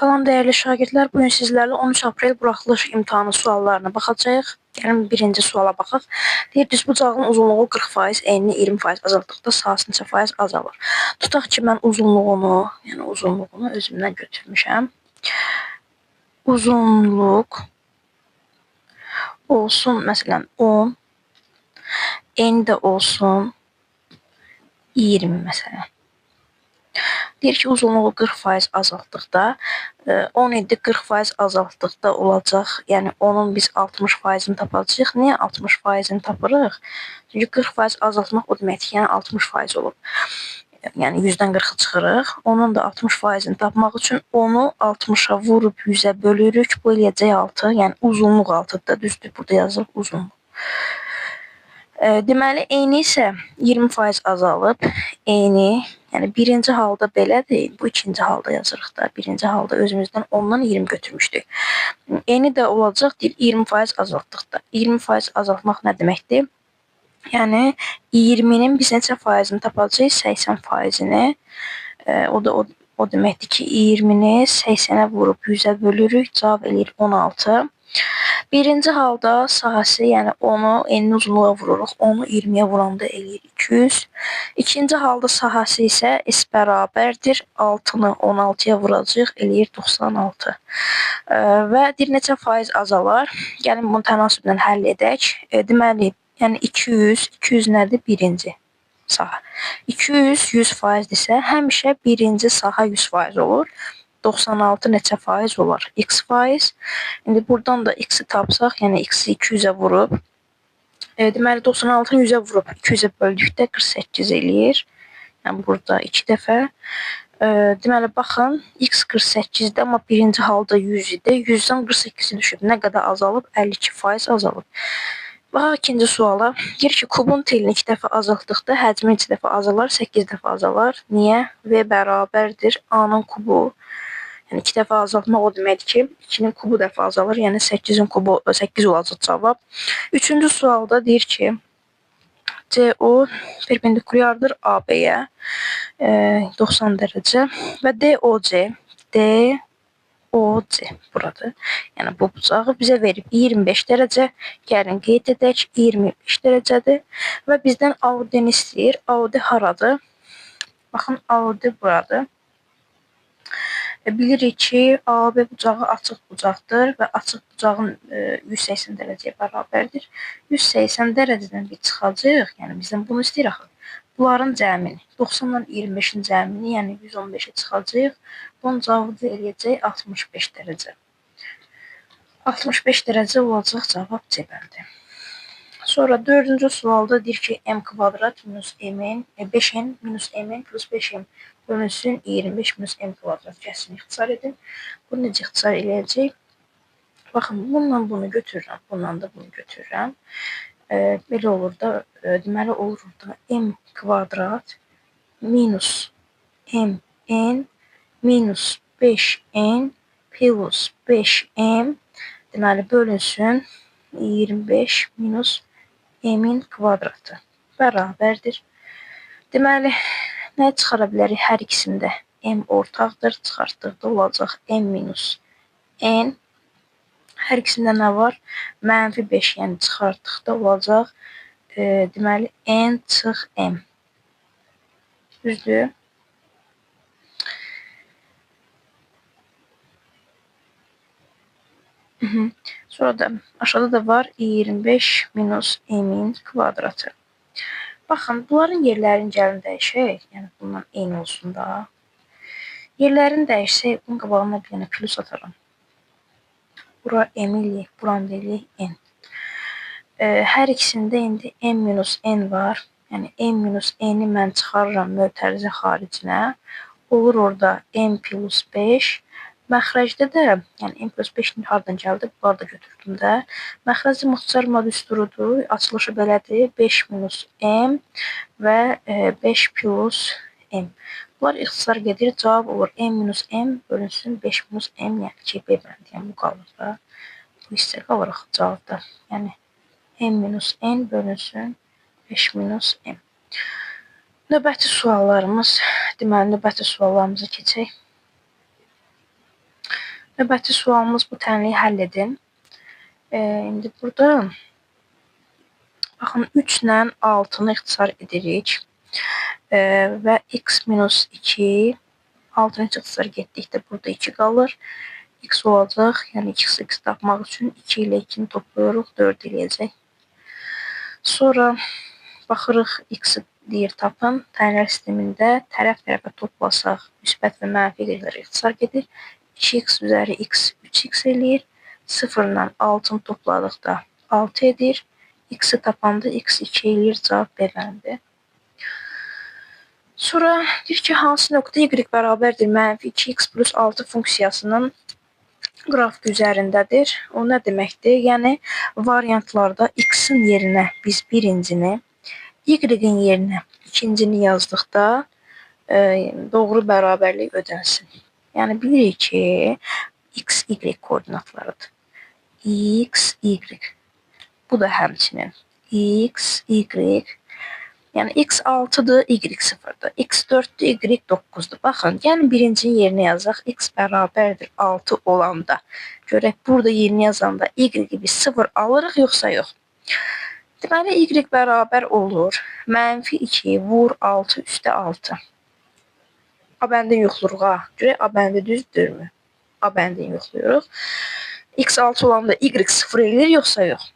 Salam dəyərli şagirdlər, bu gün sizlərlə 13 aprel buraxılış imtahanı suallarına baxacağıq. Gəlin birinci suala baxaq. Deyir, düzbucağın uzunluğu 40%, enini 20% azaltdıqda sahəsi neçə faiz azalır? Tutaq ki, mən uzunluğunu, yəni uzunluğunu özümdən götürmüşəm. Uzunluq olsun, məsələn, 10, eni də olsun 20 məsələn. Deyir ki, uzunluğu 40% azaltdıqda, 10 idi 40% azaltdıqda olacaq. Yəni, onun biz 60%-ni tapacağıq. Niyə 60%-ni tapırıq? Çünki 40% azaltmaq o deməkdir ki, yəni 60% olub. Yəni, 100-dən 40-ı çıxırıq. Onun da 60%-ni tapmaq üçün onu 60-a vurub 100-ə bölürük. Bu eləyəcək 6. Yəni, uzunluq 6-dır. Düzdür, burada yazılıb uzunluq. Deməli, eni isə 20% azalıb. Eni, yəni birinci halda belədir, bu ikinci halda yazırıq da. Birinci halda özümüzdən 10-dan 20 götürmüşdük. Eni də olacaq, deyir, 20% azaltdıqda. 20% azaltmaq nə deməkdir? Yəni, 20-nin biz neçə faizini tapacağıq? 80%-ni. O da o deməkdir ki, 20-ni 80-ə vurub 100-ə bölürük, cavab eləyir 16. Birinci halda sahəsi, yəni 10-u enli uzunluğa vururuq. 10-u 20-yə vuranda eləyir 200. İkinci halda sahəsi isə S bərabərdir. 6-nı 16-ya vuracağıq, eləyir 96. Və deyir, neçə faiz azalar? Gəlin bunu tənasüblə həll edək. Deməli, yəni 200, 200 nədir? Birinci sahə. 200, 100 faizdirsə, həmişə birinci sahə 100% olur. 96 neçə faiz olar? X faiz. İndi buradan da x-i tapsaq, yəni x-i 200-ə vurub, deməli 96-nı 100-ə vurub 200-ə böldükdə 48 eləyir. Yəni burada 2 dəfə. Deməli, baxın, x 48-dir, amma birinci halda 100 idi. 100-dən 48-i düşüb. Nə qədər azalıb? 52% azalıb. Baxaq ikinci suala. Deyir ki, kubun telini 2 dəfə azaltdıqda həcmi neçə dəfə azalar? 8 dəfə azalar. Niyə? V bərabərdir A-nın kubu. Yəni 2 dəfə azaltmaq o deməkdir ki, 2-nin kubu dəfə azalır. Yəni 8-in kubu 8 olacaq cavab. Üçüncü sualda deyir ki, CO perpendikulyardır AB-yə 90 dərəcə və DOC, DOC buradır. Yəni bu bucağı bizə verib 25 dərəcə. Gəlin qeyd edək, 25 dərəcədir və bizdən AOD-ni istəyir. AOD haradır? Baxın, AOD buradır. Bilirik ki, AB bucağı açıq bucaqdır və açıq bucağın 180 dərəcəyə bərabərdir. 180 dərəcədən bir çıxacaq, yəni bizdən bunu istəyir axı. Bunların cəmini, 90-dan 25-in cəmini, yəni 115-ə çıxacaq. Bunun cavabı da eləyəcək 65 dərəcə. 65 dərəcə olacaq cavab C bəndi. Sonra dördüncü sualda deyir ki, m kvadrat minus m-in, 5n minus m-in plus 5m bölünsün 25 minus m kvadrat kəsini ixtisar edin. Bunu necə ixtisar eləyəcək? Baxın, bununla bunu götürürəm, bununla da bunu götürürəm. Belə olur da, deməli olur da m kvadrat minus mn minus 5n plus 5m deməli bölünsün 25 minus m-in kvadratı bərabərdir. Deməli, nə çıxara bilərik hər ikisində? M ortaqdır, çıxartdıqda olacaq m minus n. Hər ikisində nə var? Mənfi 5, yəni çıxartdıqda olacaq, deməli, n çıx m. Düzdür? Sonra da aşağıda da var 25 minus m-in kvadratı. Baxın, bunların yerlərini gəlin dəyişək. Yəni, bundan eyni olsun da. Yerlərini dəyişsək, bunun qabağına bir dənə plus ataram. Bura m eləyək, buranı da eləyək n. Hər ikisində indi m minus n var. Yəni, m minus n-i mən çıxarıram mötərizə xaricinə. Olur orada m plus 5. Məxrəcdə də, yəni m plus 5 hardan gəldi? Bunları da götürdüm də. Məxrəcdə müxtəsər düsturudur. Açılışı belədir. 5 minus m və 5 plus m. Bunlar ixtisar gedir. Cavab olur m minus m bölünsün 5 minus m, yəni ki, B bəndi. Yəni bu qalır da. Bu hissə qalır axı cavabda. Yəni m minus n bölünsün 5 minus m. Növbəti suallarımız, deməli, növbəti suallarımıza keçək. Növbəti sualımız bu tənliyi həll edin. İndi burada baxın 3 ilə 6-nı ixtisar edirik və x minus 2 6-nı ixtisar getdikdə burada 2 qalır. X olacaq, yəni x tapmaq üçün 2 ilə 2-ni toplayırıq, 4 eləyəcək. Sonra baxırıq x-i deyir tapın. Tənlər sistemində tərəf-tərəfə toplasaq müsbət və mənfi y-lər ixtisar gedir. 2x üzəri x 3x eləyir. 0 ilə 6-nı topladıqda 6 edir. X-i tapanda x 2 eləyir, cavab B bəndi. Sonra deyir ki, hansı nöqtə y bərabərdir mənfi 2x plus 6 funksiyasının qrafik üzərindədir. O nə deməkdir? Yəni, variantlarda x-in yerinə biz birincini, y-in yerinə ikincini yazdıqda doğru bərabərlik ödənsin. Yəni, bilirik ki, x, y koordinatlarıdır. X, y. Bu da həmçinin x, y. Yəni, x 6-dır, y 0-dır. X 4-dür, y 9-dur. Baxın, yəni birincinin yerinə yazaq. X bərabərdir 6 olanda. Görək, burada yerinə yazanda y-i biz 0 alırıq, yoxsa yox. Deməli, y bərabər olur. Mənfi 2 vur 6 üstə 6. A bəndini yoxlayırıq. Ha. Görək, A bəndi düzdürmü? A bəndini yoxlayırıq. X 6 olanda y 0 eləyir, yoxsa yox?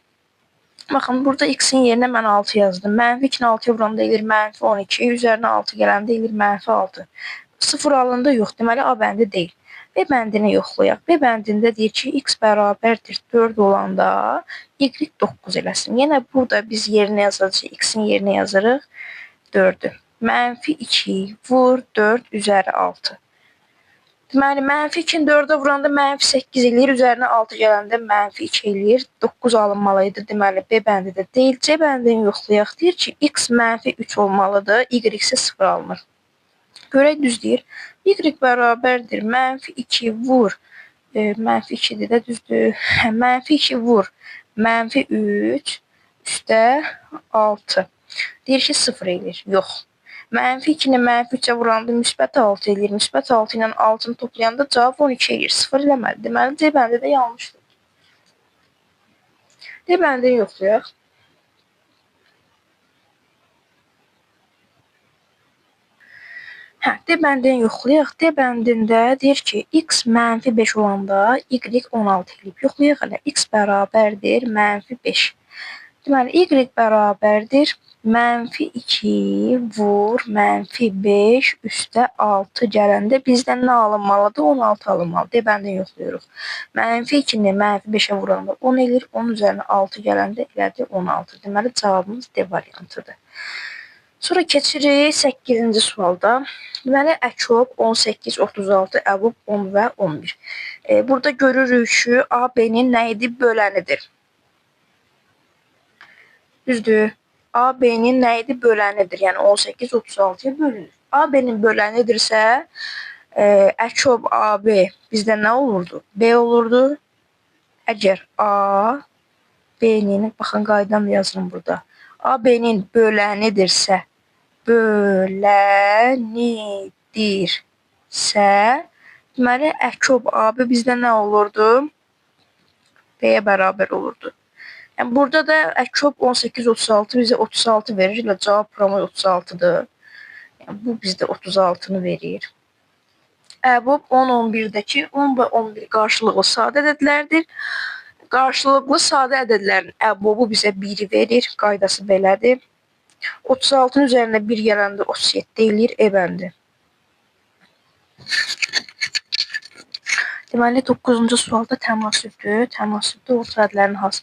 Baxın, burada x-in yerinə mən 6 yazdım. Mənfi 2-ni 6-ya vuranda eləyir mənfi 12, üzərinə 6 gələndə eləyir mənfi 6. 0 alında yox, deməli A bəndi deyil. B bəndini yoxlayaq. B bəndində deyir ki, x bərabərdir 4 olanda y 9 eləsin. Yenə burada biz yerinə yazacağıq, x-in yerinə yazırıq 4-ü. Mənfi 2 vur 4 üzəri 6. Deməli, mənfi 2-ni 4-ə vuranda mənfi 8 eləyir, üzərinə 6 gələndə mənfi 2 eləyir. 9 alınmalı idi, deməli, B bəndi də deyil. C bəndini yoxlayaq. Deyir ki, x mənfi 3 olmalıdır, y isə 0 alınır. Görək, düz deyir. Y bərabərdir, mənfi 2 vur, mənfi 2-dir də, düzdür. Mənfi 2 vur, mənfi 3 üstə 6. Deyir ki, 0 eləyir. Yox. Mənfi 2-ni mənfi 3-ə vuranda müsbət 6 eləyir. Müsbət 6 ilə 6-nı toplayanda cavab 12 eləyir. 0 eləmədi. Deməli, C bəndi də yanlışdır. D bəndini yoxlayaq. Hə, D bəndini yoxlayaq. D bəndində deyir ki, x mənfi 5 olanda y 16 eləyib. Yoxlayaq hələ. X bərabərdir mənfi 5. Deməli, y bərabərdir mənfi 2 vur mənfi 5 üstə 6 gələndə bizdən nə alınmalıdır? 16 alınmalı. D bəndini yoxlayırıq. Mənfi 2-ni mənfi 5-ə vuranda 10 eləyir. 10 üzərinə 6 gələndə elədi 16. Deməli, cavabımız D variantıdır. Sonra keçirik 8-ci sualda. Deməli, Əkob 18, 36, Əbob 10 və 11. Burada görürük ki, A, B-nin nə idi? Bölənidir. Düzdür. A, B-nin nə idi? Bölənidir. Yəni, 18, 36-ya bölünür. A, B-nin bölənidirsə, Əkob A, B bizdə nə olurdu? B olurdu. Əgər A, B-nin, baxın, qaydanı yazırım burada. A, B-nin bölənidirsə, deməli, Əkob A, B bizdə nə olurdu? B-yə bərabər olurdu. Yəni, burada da Əkob 18, 36 bizə 36 verir. Elə cavab promoy 36-dır. Yəni, bu bizdə 36-nı verir. Əbob 10, 11-dəki 10 və 11 qarşılıqlı sadə ədədlərdir. Qarşılıqlı sadə ədədlərin əbobu bizə 1 verir. Qaydası belədir. 36-nın üzərinə 1 gələndə 37 eləyir. E bəndi. Deməli, 9-cu sualda tənasübdür. Tənasübdə orta ədədlərin has.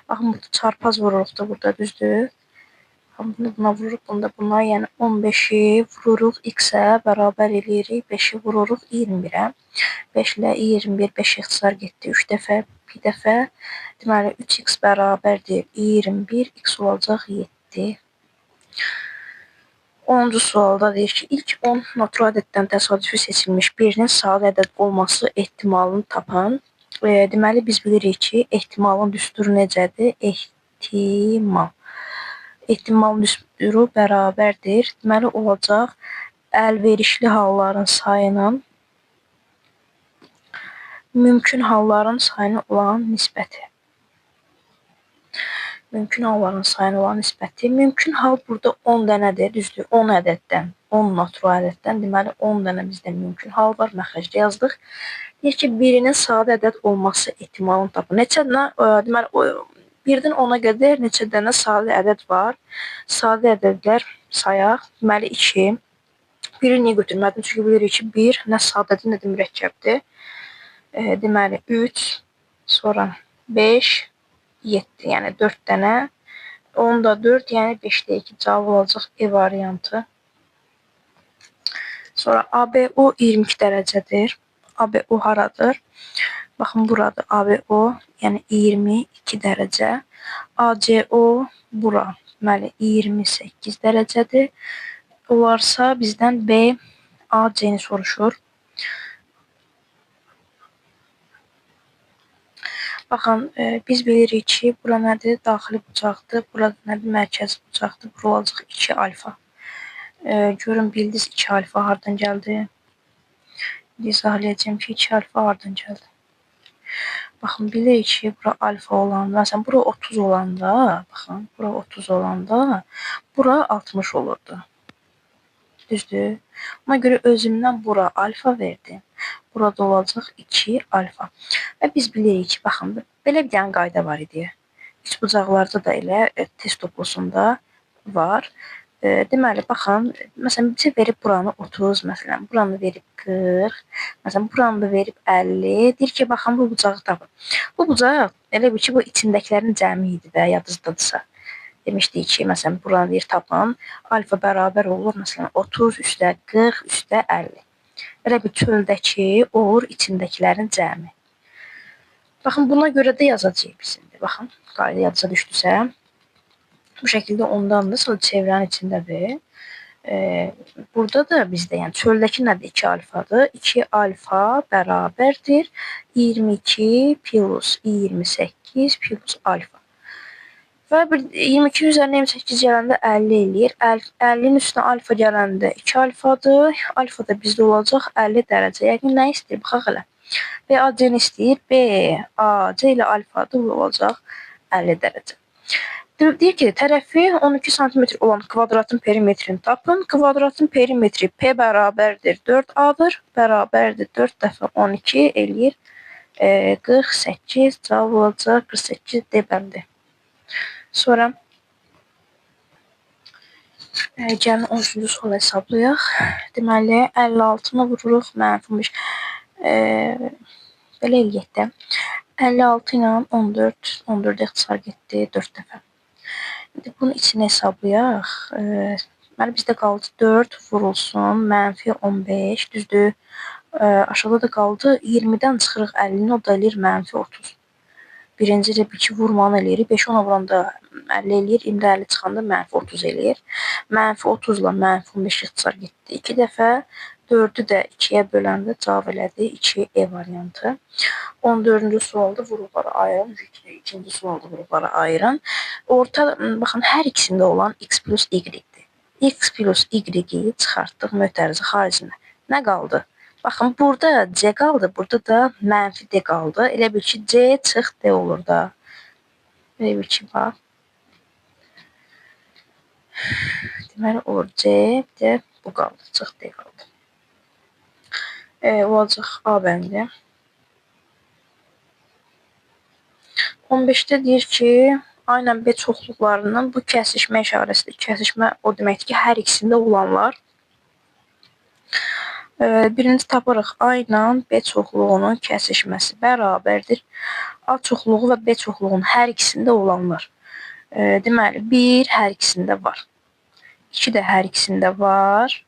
Baxın, burada çarpaz vururuq da burada, düzdür. Baxın, bunu buna vururuq, bunu da buna. Yəni, 15-i vururuq x-ə, bərabər eləyirik. 5-i vururuq 21-ə. 5 ilə 21, 5 ixtisar getdi 3 dəfə, bir dəfə. Deməli, 3x bərabərdir 21, x olacaq 7. 10-cu sualda deyir ki, ilk 10 natural ədəddən təsadüfi seçilmiş birinin sadə ədəd olması ehtimalını tapan. Deməli, biz bilirik ki, ehtimalın düsturu necədir? Ehtimal. Ehtimalın düsturu bərabərdir. Deməli, olacaq əlverişli halların sayının Mümkün halların sayına olan nisbəti. Mümkün halların sayına olan nisbəti. Mümkün hal burada 10 dənədir, düzdür, 10 ədəddən, 10 natural ədəddən, deməli 10 dənə bizdə mümkün hal var, məxrəcdə yazdıq. Deyir ki, birinin sadə ədəd olması ehtimalını tapın. Neçə dənə, deməli, 1-dən 10-a qədər neçə dənə sadə ədəd var? Sadə ədədlər sayaq. Deməli, 2. 1-i niyə götürmədim? Çünki bilirik ki, 1 nə sadədir, nə də mürəkkəbdir. Deməli, 3, sonra 5, 7, yəni 4 dənə. 10-da 4, yəni 5-də 2 cavab olacaq E variantı. Sonra ABO 22 dərəcədir. ABO haradır? Baxın, buradır ABO, yəni 22 dərəcə. ACO bura, deməli 28 dərəcədir. Olarsa bizdən BAC-ni soruşur. Baxın, biz bilirik ki, bura nədir? Daxili bucaqdır. Burada nədir? Mərkəzi bucaqdır. Bura olacaq 2 alfa. Görün, bildiniz 2 alfa hardan gəldi? İzah eləyəcəyim ki, 2 alfa hardan gəldi? Baxın, bilirik ki, bura alfa olanda, məsələn, bura 30 olanda, baxın, bura 30 olanda, bura 60 olurdu. Düzdür? Ona görə özümdən bura alfa verdim. Burada olacaq 2 alfa. Və biz bilirik ki, baxın, belə bir dənə qayda var idi. Üçbucaqlarda da elə test toplusunda var. Deməli, baxın, məsələn, bizə verib buranı 30, məsələn, buranı verib 40, məsələn, buranı da verib 50. Deyir ki, baxın, bu bucağı tapın. Bu bucaq, elə bil ki, bu içindəkilərin cəmi idi də, yadınızdadırsa. Demişdik ki, məsələn, buranı deyir, tapın, alfa bərabər olur, məsələn, 30 üstə 40 üstə 50. Elə bir çöldəki olur içindəkilərin cəmi. Baxın, buna görə də yazacağıq biz indi. Baxın, qayda yadınıza düşdüsə. Bu şəkildə ondandır, sonra çevrənin içindədir. Burada da bizdə, yəni çöldəki nədir? 2 alfadır. 2 alfa bərabərdir 22 plus 28 plus alfa. Və 22 üzərinə 28 gələndə 50 eləyir. 50-nin üstünə alfa gələndə 2 alfadır. Alfa da bizdə olacaq 50 dərəcə. Yəqin nə istəyir? Baxaq elə. BAC-ni istəyir. BAC ilə alfadır. Bu olacaq 50 dərəcə. Deyir ki, tərəfi 12 sm olan kvadratın perimetrini tapın. Kvadratın perimetri P bərabərdir 4A-dır. Bərabərdir 4 dəfə 12 eləyir 48. Cavab olacaq 48 D bəndi. Sonra gəlin 13-cü sualı hesablayaq. Deməli, 56-nı vururuq, mənfi 15. Belə eləyək də. 56 ilə 14, 14 ixtisar getdi 4 dəfə. İndi bunun içini hesablayaq. Deməli, bizdə qaldı 4 vurulsun, mənfi 15, düzdür. Aşağıda da qaldı 20-dən çıxırıq 50-ni, o da eləyir mənfi 30. Birinci elə bil ki, vurmanı eləyirik. 5-i 10-a vuranda 50 eləyir, 20-də 50 çıxanda mənfi 30 eləyir. Mənfi 30 ilə mənfi 15 ixtisar getdi 2 dəfə. 4-ü də 2-yə böləndə cavab elədi 2 E variantı. 14-cü sualda vuruqları ayırın. 2-ci sualda vuruqları ayırın. Orta, baxın, hər ikisində olan x plus y-dir. X plus y-i çıxartdıq mötərizə xaricində. Nə qaldı? Baxın, burada C qaldı, burada da mənfi D qaldı. Elə bil ki, C çıx D olur da. Elə bil ki, bax. Deməli, olur C, bir də bu qaldı, çıx D qaldı. Olacaq A bəndi. 15-də deyir ki, A ilə B çoxluqlarından bu kəsişmə işarəsidir. Kəsişmə o deməkdir ki, hər ikisində olanlar. Birinci tapırıq A ilə B çoxluğunun kəsişməsi bərabərdir. A çoxluğu və B çoxluğunun hər ikisində olanlar. Deməli, 1 hər ikisində var. 2 də hər ikisində var.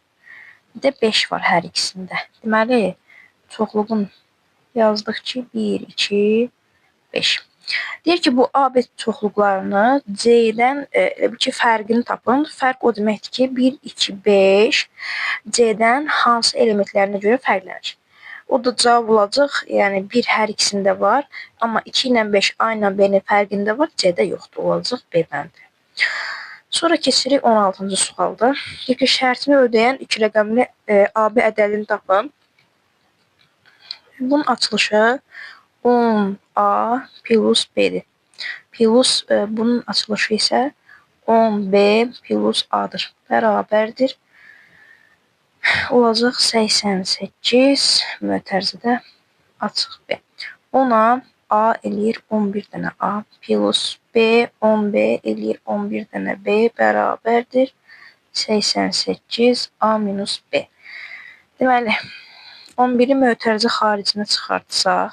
Bir də 5 var hər ikisində. Deməli, çoxluğun yazdıq ki, 1, 2, 5. Deyir ki, bu A, B çoxluqlarını C-dən elə bil ki, fərqini tapın. Fərq o deməkdir ki, 1, 2, 5 C-dən hansı elementlərinə görə fərqlənir. O da cavab olacaq, yəni 1 hər ikisində var, amma 2 ilə 5 A ilə B-nin fərqində var, C-də yoxdur, olacaq B bəndi. Sonra keçirik 16-cı sualda. Deyir ki, şərtini ödəyən 2 rəqəmli AB ədədini tapın. Bunun açılışı 10A plus B-dir. Plus bunun açılışı isə 10B plus A-dır. Bərabərdir. Olacaq 88 mötərizədə açıq B. 10A, A eləyir 11 dənə A plus B, 10B eləyir 11 dənə B bərabərdir 88 A minus B. Deməli, 11-i mötərizə xaricinə çıxartsaq,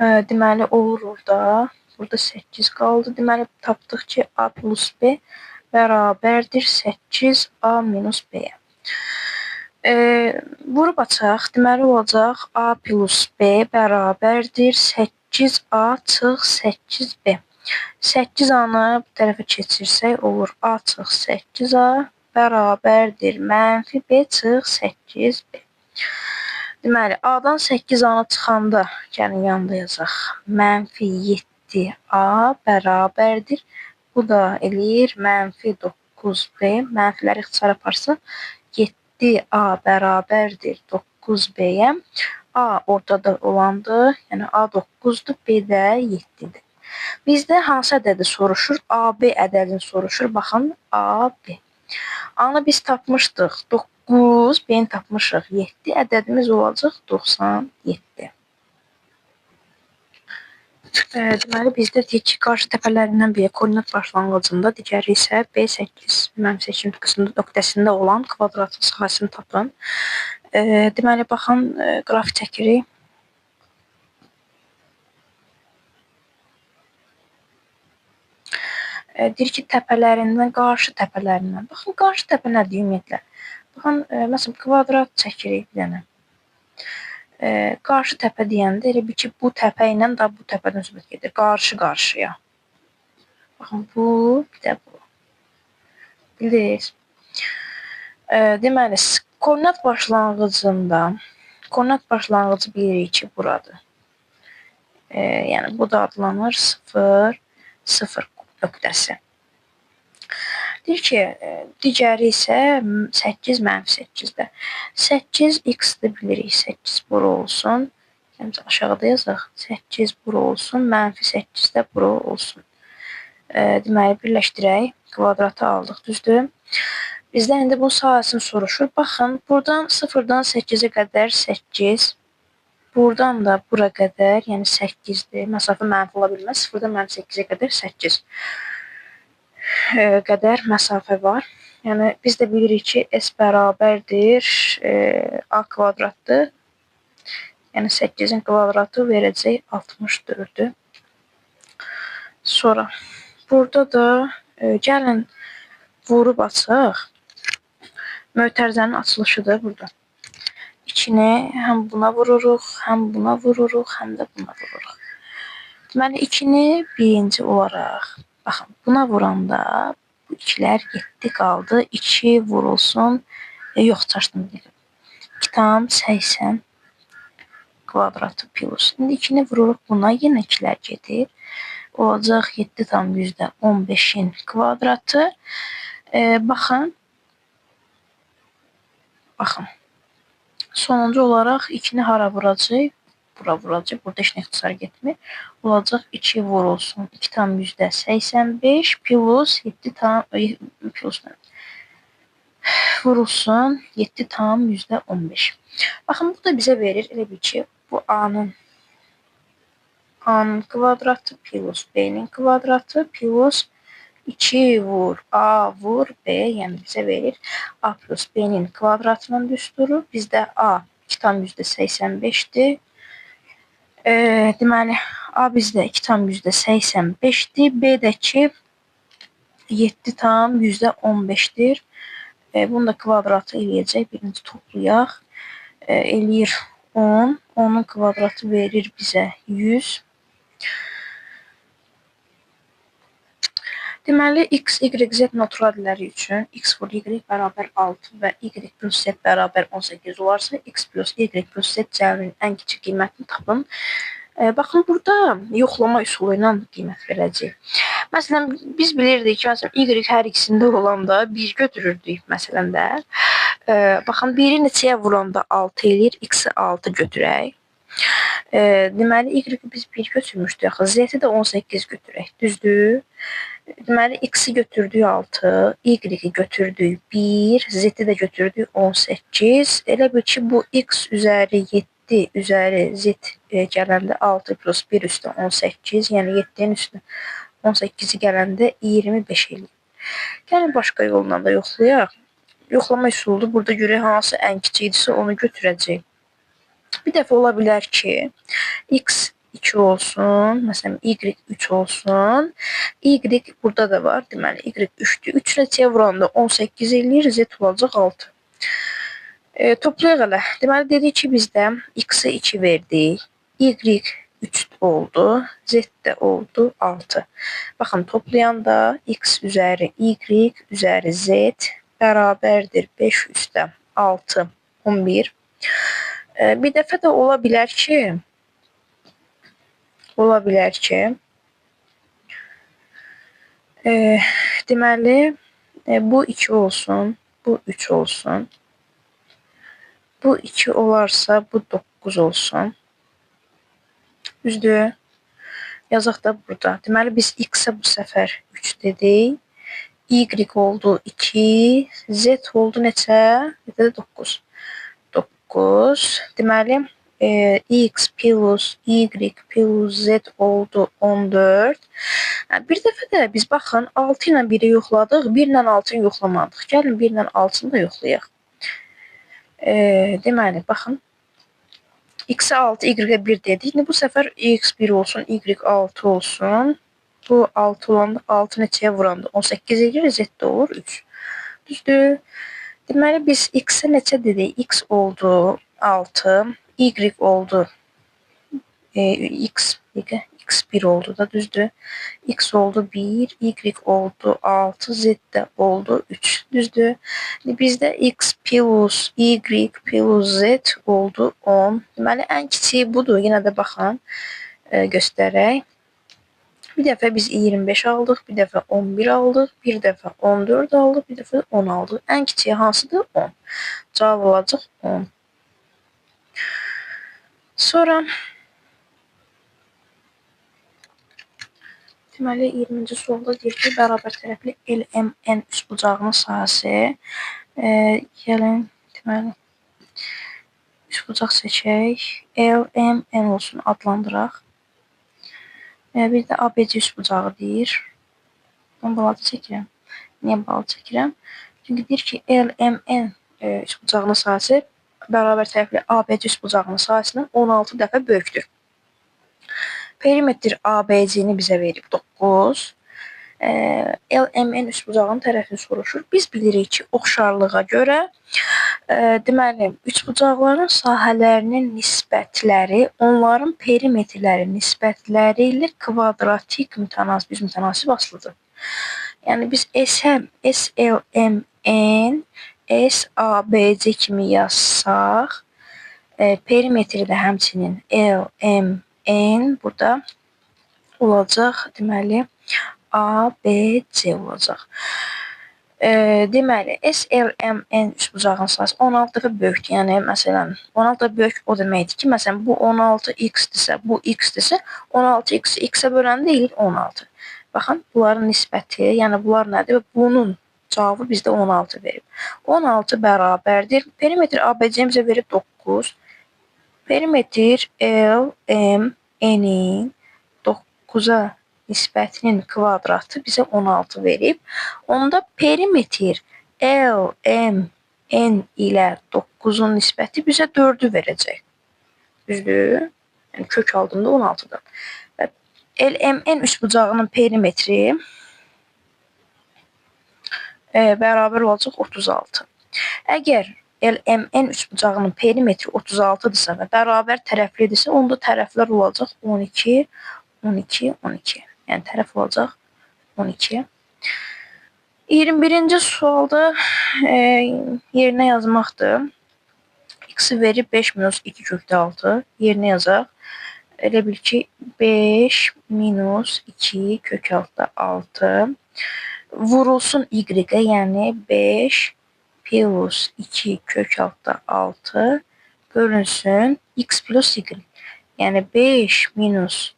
deməli, olur orada. Burada 8 qaldı. Deməli, tapdıq ki, A plus B bərabərdir 8A minus B-yə. Vurub açaq. Deməli, olacaq A plus B bərabərdir 8A çıx 8B. 8A-nı bu tərəfə keçirsək olur A çıx 8A bərabərdir mənfi B çıx 8B. Deməli, A-dan 8A-nı çıxanda, gəlin yanında yazaq, mənfi 7A bərabərdir. Bu da eləyir mənfi 9B. Mənfiləri ixtisar aparsa 7A bərabərdir 9B-yə. A ortada olandır, yəni A 9-dur, B də 7-dir. Bizdə hansı ədədi soruşur? AB ədədini soruşur. Baxın, AB. A-nı biz tapmışdıq 9, B-ni tapmışıq 7, ədədimiz olacaq 97. Deməli, bizdə deyir ki, qarşı təpələrindən biri koordinat başlanğıcında, digəri isə B8 mənfi 8 nöqtəsində olan kvadratın sahəsini tapın. Deməli, baxın, qrafik çəkirik. Deyir ki, təpələrindən, qarşı təpələrindən. Baxın, qarşı təpə nədir ümumiyyətlə? Baxın, məsələn, kvadrat çəkirik bir dənə. Qarşı təpə deyəndə elə bil ki, bu təpə ilə da bu təpədən söhbət gedir. Qarşı-qarşıya. Baxın, bu, bir də bu. Bildiniz. Deməli, koordinat başlanğıcında, koordinat başlanğıcı bilirik ki, buradır. Yəni, bu da adlanır 0, 0 nöqtəsi. Deyir ki, digəri isə 8 mənfi 8-də. 8 x-dir bilirik, 8 bura olsun. Yəni, aşağıda yazaq. 8 bura olsun, mənfi 8-də bura olsun. Deməli, birləşdirək. Kvadratı aldıq, düzdür? Bizdən indi bu sahəsini soruşur. Baxın, buradan 0-dan 8-ə qədər 8. Buradan da bura qədər, yəni 8-dir. Məsafə mənfi ola bilməz. 0-dan mənfi 8-ə qədər 8 qədər məsafə var. Yəni, biz də bilirik ki, S bərabərdir A kvadratdır. Yəni, 8-in kvadratı verəcək 64-ü. Sonra, burada da gəlin vurub açaq. Mötərizənin açılışıdır burada. 2-ni həm buna vururuq, həm buna vururuq, həm də buna vururuq. Deməli, 2-ni birinci olaraq, baxın, buna vuranda bu ikilər 7 qaldı. 2 vurulsun, yox, çaşdım. 2,80 kvadratı plus. İndi 2-ni vururuq buna, yenə ikilər gedir. Olacaq 7,15-in kvadratı. Baxın, baxın. Sonuncu olaraq 2-ni hara vuracaq? Bura vuracaq. Burada heç nə ixtisar getmir. Olacaq 2 vurulsun 2,85 plus 7 plus vurulsun 7,15. Baxın, bu da bizə verir elə bil ki, bu A-nın kvadratı plus B-nin kvadratı plus 2 vur A vur B, yəni bizə verir A plus B-nin kvadratının düsturu. Bizdə A 2,85-dir. Deməli, A bizdə 2,85-dir. B də ki 7,15-dir. Bunu da kvadratı eləyəcək. Birinci toplayaq. Eləyir 10. 10-un kvadratı verir bizə 100. Deməli, x, y, z naturalləri üçün x vur y bərabər 6 və y plus z bərabər 18 olarsa, x plus y plus z cəminin ən kiçik qiymətini tapın. Baxın, burada yoxlama üsulu ilə qiymət verəcək. Məsələn, biz bilirdik ki, məsələn, y hər ikisində olanda 1 götürürdük, məsələn də. Baxın, 1-i neçəyə vuranda 6 eləyir, x-i 6 götürək. Deməli, y-i biz 1 götürmüşdük axı, z-i də 18 götürək, düzdür? Deməli, x-i götürdük 6, y-i götürdük 1, z-i də götürdük 18. Elə bil ki, bu x üzəri 7 üzəri z gələndə 6 plus 1 üstə 18, yəni 7-nin üstə 18-i gələndə 25 eləyir. Gəlin, başqa yolla da yoxlayaq. Yoxlama üsuludur. Burada görək hansı ən kiçikdirsə onu götürəcəyik. Bir dəfə ola bilər ki, x 2 olsun, məsələn, y 3 olsun. Y burada da var, deməli, y 3-dür. 3 neçəyə vuranda 18 eləyir, z olacaq 6. Toplayaq elə. Deməli, dedik ki, bizdə x-i 2 verdik, y 3 oldu, z də oldu 6. Baxın, toplayanda x üzəri y üzəri z bərabərdir 5 üstə 6, 11. Bir dəfə də ola bilər ki, deməli, bu 2 olsun, bu 3 olsun. Bu 2 olarsa, bu 9 olsun. Düzdür? Yazaq da burada. Deməli, biz x-ə bu səfər 3 dedik. Y oldu 2, z oldu neçə? Z də 9. 9. Deməli, x plus y plus z oldu 14. Bir dəfə də biz baxın, 6 ilə 1-i yoxladıq, 1 ilə 6-nı yoxlamadıq. Gəlin, 1 ilə 6-nı da yoxlayaq. Deməli, baxın, x-ə 6, y-ə 1 dedik. İndi bu səfər x 1 olsun, y 6 olsun. Bu 6 olanda 6 neçəyə vuranda 18 eləyir, z də olur 3. Düzdür? Deməli, biz x-ə neçə dedik? X oldu 6, y oldu x, x 1 oldu da, düzdür? X oldu 1, y oldu 6, z də oldu 3, düzdür? Bizdə x plus y plus z oldu 10. Deməli, ən kiçiyi budur. Yenə də baxın, göstərək. Bir dəfə biz 25 aldıq, bir dəfə 11 aldıq, bir dəfə 14 aldıq, bir dəfə 10 aldıq. Ən kiçiyi hansıdır? 10. Cavab olacaq 10. Sonra, deməli, 20-ci sualda deyir ki, bərabər tərəfli LMN üçbucağının sahəsi. Gəlin, deməli, üçbucaq seçək. LMN olsun, adlandıraq. Bir də ABC üçbucağı deyir. Bunu balaca çəkirəm. Niyə balaca çəkirəm? Çünki deyir ki, LMN üçbucağının sahəsi bərabər tərəfli ABC üçbucağının sahəsindən 16 dəfə böyükdür. Perimetr ABC-ni bizə verib 9. LMN üçbucağının tərəfini soruşur. Biz bilirik ki, oxşarlığa görə deməli, üçbucaqların sahələrinin nisbətləri onların perimetrləri nisbətləri ilə kvadratik mütənasib, düz mütənasib asılıdır. Yəni, biz SLMN, SABC kimi yazsaq, perimetri də həmçinin LMN burada olacaq, deməli, ABC olacaq. Deməli, SLMN üçbucağının sahəsi 16 dəfə böyükdür. Yəni, məsələn, 16 dəfə böyük o deməkdir ki, məsələn, bu 16x-dirsə, bu x-dirsə, 16x-i x-ə böləndə eləyir 16. Baxın, bunların nisbəti, yəni bunlar nədir? Bunun cavabı bizdə 16 verib. 16 bərabərdir. Perimetr ABC bizə verib 9. Perimetr LMN-in 9-a nisbətinin kvadratı bizə 16 verib. Onda perimetr LMN ilə 9-un nisbəti bizə 4-ü verəcək. Düzdür? Yəni, kök aldığında 16-dan. Və LMN üçbucağının perimetri bərabər olacaq 36. Əgər LMN üçbucağının perimetri 36-dırsa və bərabər tərəflidirsə, onda tərəflər olacaq 12, 12, 12. Yəni, tərəf olacaq 12. 21-ci sualda yerinə yazmaqdır. X-i verib 5 minus 2 kökdə 6. Yerinə yazaq. Elə bil ki, 5 minus 2 kök altda 6. Vurulsun Y-ə, yəni 5 plus 2 kök altda 6 bölünsün x plus y. Yəni 5 minus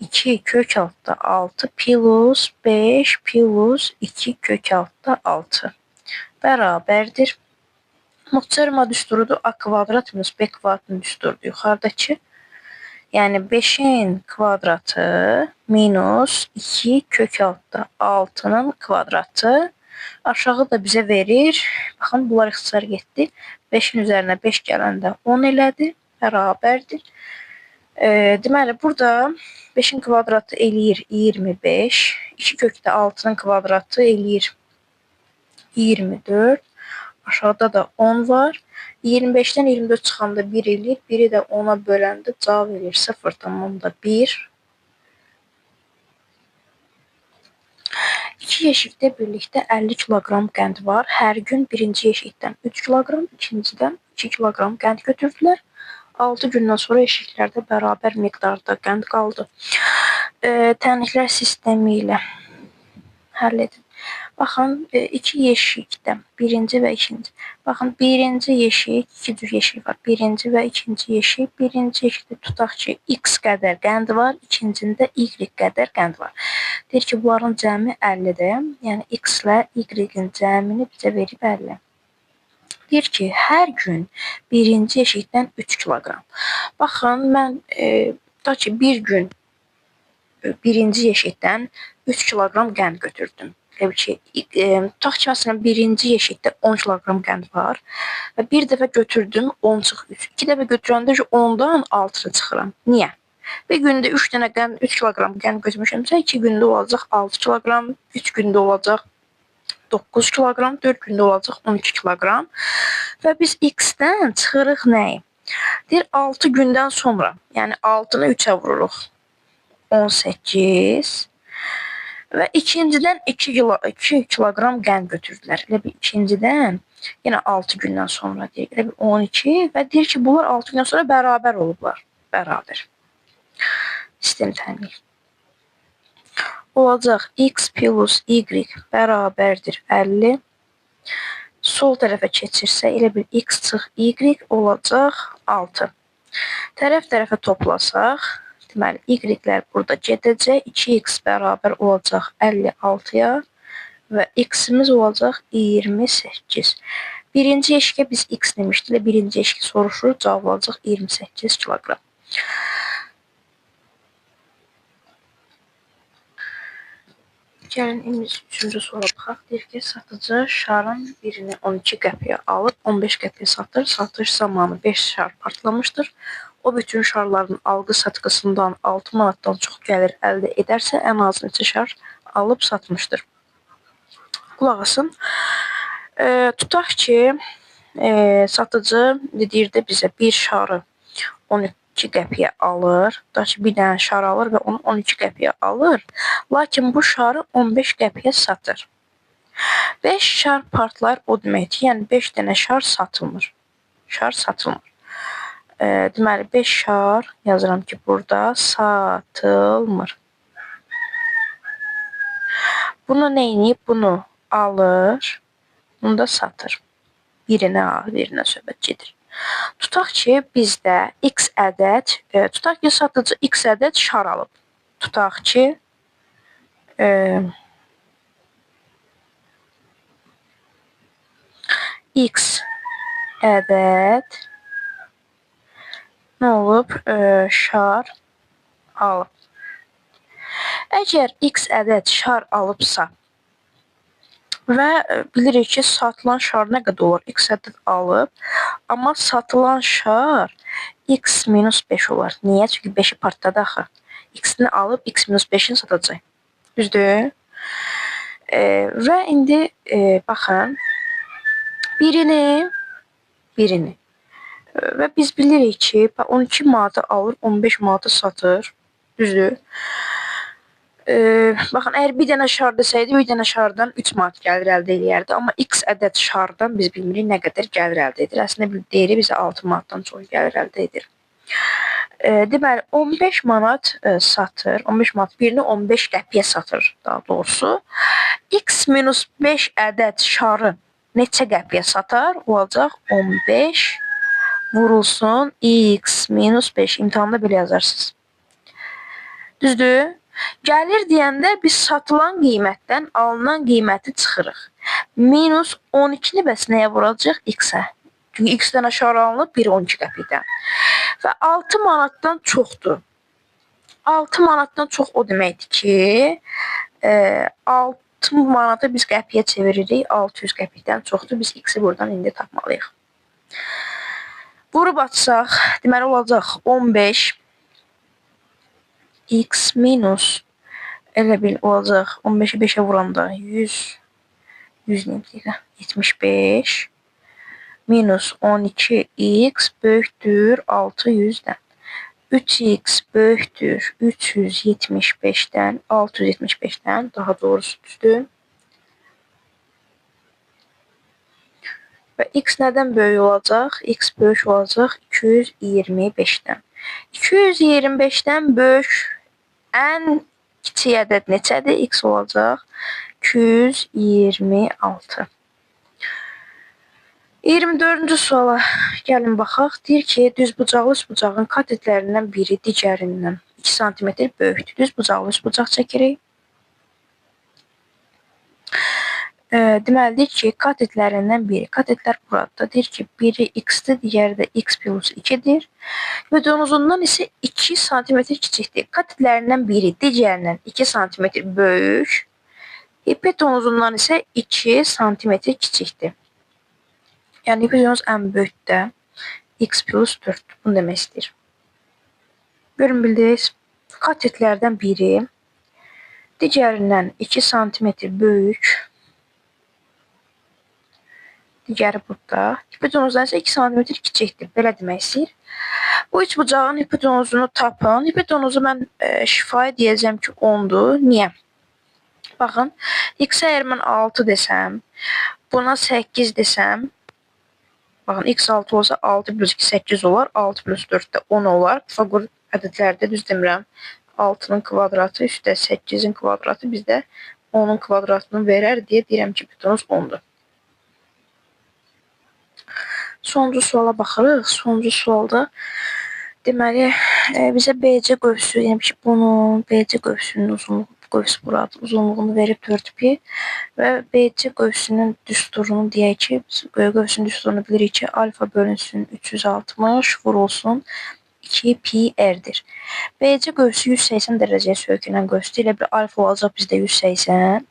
2 kök altda 6 plus 5 plus 2 kök altda 6 bərabərdir. Müxtəsər düsturudur. A kvadrat minus B kvadratın düsturudur yuxarıdakı. Yəni 5-in kvadratı minus 2 kök altda 6-nın kvadratı. Aşağı da bizə verir. Baxın, bunlar ixtisar getdi. 5-in üzərinə 5 gələndə 10 elədi. Bərabərdir. Deməli, burada 5-in kvadratı eləyir 25. 2 kökdə 6-nın kvadratı eləyir 24. Aşağıda da 10 var. 25-dən 24 çıxanda 1 eləyir. 1-i də 10-a böləndə cavab eləyir 0,1. İki yeşikdə birlikdə 50 kiloqram qənd var. Hər gün birinci yeşikdən 3 kiloqram, ikincidən 2 kiloqram qənd götürdülər. 6 gündən sonra yeşiklərdə bərabər miqdarda qənd qaldı. Tənliklər sistemi ilə həll edin. Baxın, iki yeşikdə, birinci və ikinci. Baxın, birinci yeşik, iki cür yeşik var. Birinci və ikinci yeşik. Birinci yeşikdə tutaq ki, x qədər qənd var, ikincində y qədər qənd var. Deyir ki, bunların cəmi 50-dir. Yəni, x ilə y-in cəmini bizə verib 50. Deyir ki, hər gün birinci yeşikdən 3 kiloqram. Baxın, mən tutaq ki, bir gün birinci yeşikdən 3 kiloqram qənd götürdüm. Elə ki, tutaq ki, məsələn, birinci yeşikdə 10 kiloqram qənd var və bir dəfə götürdüm 10 çıx 3. İki dəfə götürəndə 10-dan 6-ını çıxıram. Niyə? Bir gündə 3 dənə qənd, 3 kiloqram qənd götürmüşəmsə, 2 gündə olacaq 6 kiloqram, 3 gündə olacaq 9 kiloqram, 4 gündə olacaq 12 kiloqram. Və biz x-dən çıxırıq nəyi? Deyir, 6 gündən sonra, yəni 6-nı 3-ə vururuq. 18 və ikincidən 2 kiloqram qənd götürdülər. Elə bir ikincidən yenə 6 gündən sonra deyir, elə bir 12 və deyir ki, bunlar 6 gündən sonra bərabər olublar. Bərabər. Sistem tənlik. Olacaq x plus y bərabərdir 50. Sol tərəfə keçirsə, elə bir x çıx y olacaq 6. Tərəf tərəfə toplasaq, deməli, y-lər burada gedəcək. 2x bərabər olacaq 56-ya və x-imiz olacaq 28. Birinci yeşikə biz x demişdik. Birinci yeşik soruşur, cavab olacaq 28 kiloqram. Gəlin, indi üçüncü suala baxaq. Deyir ki, satıcı şarın birini 12 qəpiyə alıb 15 qəpiyə satır. Satış zamanı 5 şar partlamışdır. O bütün şarların alqı-satqısından 6 manatdan çox gəlir əldə edərsə, ən az neçə şar alıb satmışdır. Qulaq asın. Tutaq ki, satıcı deyir də bizə bir şarı 12 qəpiyə alır. Tutaq ki, bir dənə şar alır və onu 12 qəpiyə alır. Lakin bu şarı 15 qəpiyə satır. 5 şar partlayır o deməkdir. Yəni 5 dənə şar satılmır. Şar satılmır. Deməli, 5 şar yazıram ki, burada satılmır. Bunu nə edib? Bunu alır, bunu da satır. Birinə alır, birinə söhbət gedir. Tutaq ki, bizdə x ədəd, tutaq ki, satıcı x ədəd şar alıb. Tutaq ki, x ədəd nə olub? Şar alıb. Əgər x ədəd şar alıbsa və bilirik ki, satılan şar nə qədər olar? X ədəd alıb, amma satılan şar x minus 5 olar. Niyə? Çünki 5-i partladı axı. X-ni alıb, x minus 5-ini satacaq. Düzdür? Və indi baxın, birini və biz bilirik ki, 12 manata alır, 15 manata satır. Düzdür? Baxın, əgər bir dənə şar desəydi, bir dənə şardan 3 manat gəlir əldə eləyərdi. Amma x ədəd şardan biz bilmirik nə qədər gəlir əldə edir. Əslində, deyir bizə 6 manatdan çox gəlir əldə edir. Deməli, 15 manat satır. 15 manat birini 15 qəpiyə satır, daha doğrusu. X minus 5 ədəd şarı neçə qəpiyə satar? Olacaq 15 vurulsun X minus 5. İmtahanda belə yazarsınız. Düzdür? Gəlir deyəndə biz satılan qiymətdən alınan qiyməti çıxırıq. Minus 12-ni bəs nəyə vuracaq? X-ə. Çünki X dənə şar alınıb, biri 12 qəpikdən. Və 6 manatdan çoxdur. 6 manatdan çox o deməkdir ki, 6 manatı biz qəpiyə çeviririk, 600 qəpikdən çoxdur. Biz X-i buradan indi tapmalıyıq. Vurub açsaq, deməli olacaq 15 X minus, elə bil olacaq 15-i 5-ə vuranda 100, 100 nə 75 minus 12x böyükdür 600-dən. 3x böyükdür 375-dən, 675-dən, daha doğrusu düzdür. Və x nədən böyük olacaq? X böyük olacaq 225-dən. 225-dən böyük ən kiçik ədəd neçədir? X olacaq 226. 24-cü suala gəlin baxaq. Deyir ki, düzbucaqlı üçbucağın katetlərindən biri digərindən 2 sm böyükdür. Düzbucaqlı üçbucaq çəkirik. Deməli, deyir ki, katetlərindən biri. Katetlər burada. Deyir ki, biri x-dir, digəri də x plus 2-dir. Hipotenuzundan isə 2 sm kiçikdir. Katetlərindən biri digərindən 2 sm böyük. Hipotenuzundan isə 2 sm kiçikdir. Yəni, hipotenuz ən böyükdə x plus 4. Bunu demək istəyir. Görün, bildiniz. Katetlərdən biri digərindən 2 sm böyük. Digəri burada. Hipotenuzdan isə 2 sm kiçikdir. Belə demək istəyir. Bu üçbucağın hipotenuzunu tapın. Hipotenuzu mən şifahi deyəcəm ki, 10-dur. Niyə? Baxın, x-ə əgər mən 6 desəm, buna 8 desəm, baxın, x 6 olsa 6 plus 2 8 olar, 6 plus 4 də 10 olar. Pifaqor ədədlərdə düz demirəm. 6-nın kvadratı üstə 8-in kvadratı bizdə 10-un kvadratını verər deyə deyirəm ki, hipotenuz 10-dur. Sonuncu suala baxırıq. Sonuncu sualda deməli, bizə BC qövsü, yəni ki, bunun BC qövsünün uzunluğu, qövs buradır, uzunluğunu verib 4pi və BC qövsünün düsturunu deyək ki, biz qövsünün düsturunu bilirik ki, alfa bölünsün 360 vurulsun 2 pi r-dir. BC qövsü 180 dərəcəyə söykənən qövsdür. Elə bir alfa olacaq bizdə 180.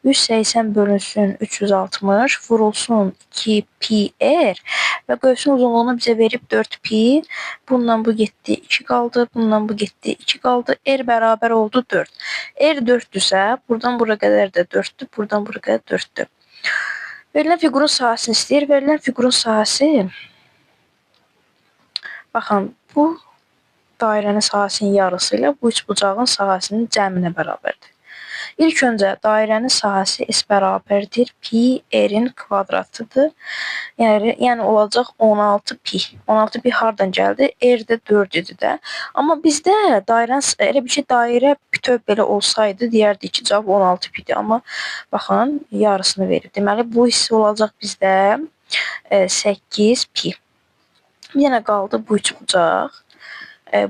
180 bölünsün 360 vurulsun 2 pi r və qövsün uzunluğunu bizə verib 4 pi. Bundan bu getdi 2 qaldı. Bundan bu getdi 2 qaldı. R bərabər oldu 4. R 4-dürsə, buradan bura qədər də 4-dür. Buradan bura qədər 4-dür. Verilən fiqurun sahəsini istəyir. Verilən fiqurun sahəsi, baxın, bu dairənin sahəsinin yarısı ilə bu üçbucağın sahəsinin cəminə bərabərdir. İlk öncə dairənin sahəsi S bərabərdir pi r-in kvadratıdır. Yəni olacaq 16 pi. 16 pi hardan gəldi? R də 4 idi də. Amma bizdə dairənin, elə bir ki, dairə bütöv belə olsaydı, deyərdik ki, cavab 16 pidir. Amma baxın, yarısını verib. Deməli, bu hissə olacaq bizdə 8 pi. Yenə qaldı bu üçbucaq.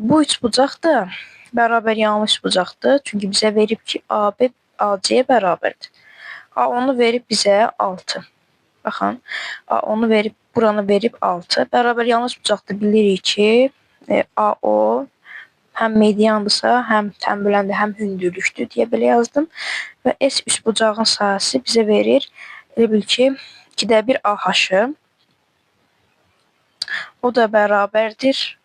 Bu üçbucaq da bərabər yanlı üçbucaqdır. Çünki bizə verib ki, AB AC-yə bərabərdir. A onu verib bizə 6. Baxın, A onu verib, buranı verib 6. Bərabər yanlı üçbucaqda bilirik ki, AO həm mediandırsa, həm tənbüləndir, həm hündürlükdür deyə belə yazdım. Və S üçbucağın sahəsi bizə verir, elə bil ki, 2-də 1 AH-ı. O da bərabərdir.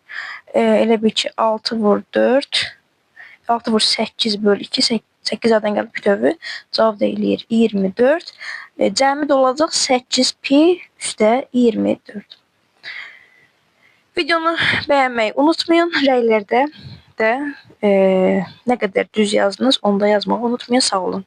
Elə bil ki, 6 vur 4, 6 vur 8 böl 2, 8 zaten gəldi bütövü. Cavab da eləyir 24. Cəmi də olacaq 8 pi üstə 24. Videonu bəyənməyi unutmayın. Rəylərdə də nə qədər düz yazdınız, onu da yazmağı unutmayın. Sağ olun.